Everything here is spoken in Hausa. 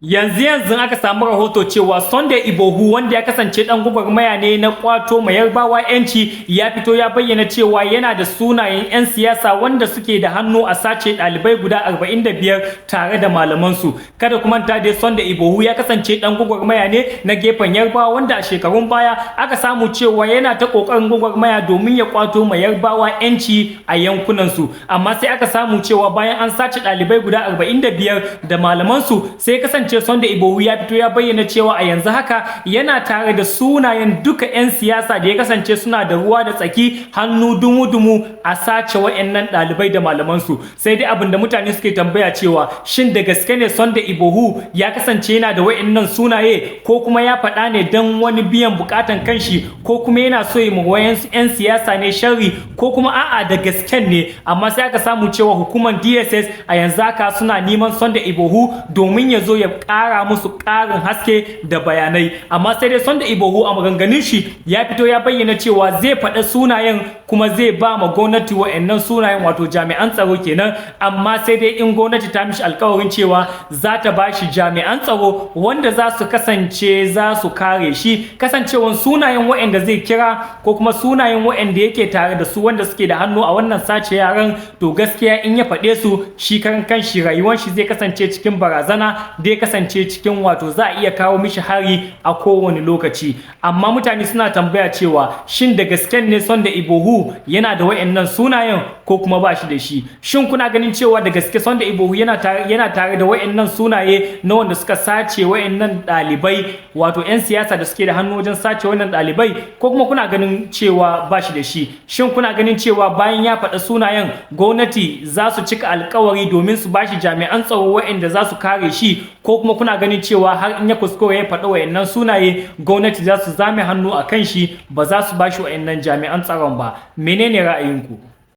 Yanzu yanzu aka samu rahoto cewa Sunday Igboho, wanda ya kasance dan gwagwarmaya ne na kwato ma Yarbawa yanci, ya fito ya bayyana cewa yana da sunayen 'yan siyasa wanda suke da hannu a sace ɗalibai guda 45 tare da malamansu. Kada ku manta dai, Sunday Igboho ya kasance dan gwagwarmaya ne na gefen Yarbawa, wanda a shekarun baya aka samu cewa yana ta kokarin gwagwarmaya domin ya kwato ma Yarbawa yanci a yankunansu. Amma sai aka samu cewa bayan an sace ɗalibai guda 45 da malamansu, sai kasance Sunday Igboho ya fito ya bayyana cewa a yanzu haka yana tare da sunayen duka 'yan siyasa da ya kasance suna da ruwa da tsaki, hannu dumu-dumu a sace wa'annan ɗalibai da malamansu. Sai dai abin da mutane suke tambaya cewa, shin da gaske ne Sunday Igboho ya kasance yana da wa'annan sunaye, ko kuma ya faɗa ne don wani biyan bukatan kanshi, ko kuma yana so ya wayansu 'yan siyasa ne sharri, ko kuma a'a, da gasken ne? Amma sai aka samu cewa hukumar DSS a yanzu haka suna neman Sunday Igboho domin ya zo ya ƙara musu ƙarin haske da bayanai. Amma sai dai Sunday Igboho a maganganun shi ya fito ya bayyana cewa zai faɗa sunayen kuma zai ba ma gwamnati wa'annan sunayen, wato jami'an tsaro kenan, amma sai dai in gwamnati ta mishi alkawarin cewa za ta ba shi jami'an tsaro wanda za su kasance za su kare shi, kasancewan sunayen wa'anda zai kira ko kuma sunayen wa'anda yake tare da su wanda suke da hannu a wannan sace yaran, to gaskiya in ya faɗe su, shi karan kanshi rayuwar shi zai kasance cikin barazana, dai kasance cikin, wato za a iya kawo mishi hari a kowane lokaci. Amma mutane suna tambaya cewa, shin da gasken ne Sunday Igboho yana da wayannan sunayen ko kuma ba shi da shi? Shin kuna ganin cewa da gaske Sunday Igboho yana tare da wayannan sunaye na wanda suka sace wayannan ɗalibai, wato 'yan siyasa da suke da hannu wajen sace wannan ɗalibai, ko kuma kuna ganin cewa ba shi da shi? Shin kuna ganin cewa bayan ya faɗa sunayen, gwamnati za su cika alkawari domin su bashi jami'an tsaro wayanda za su kare shi, ko kuma kuna ganin cewa har in ya kuskure ya faɗi wayannan sunaye, gwamnati za su zame hannu a kan shi, ba za su bashi wayannan jami'an tsaron ba? Menene ra'ayinku?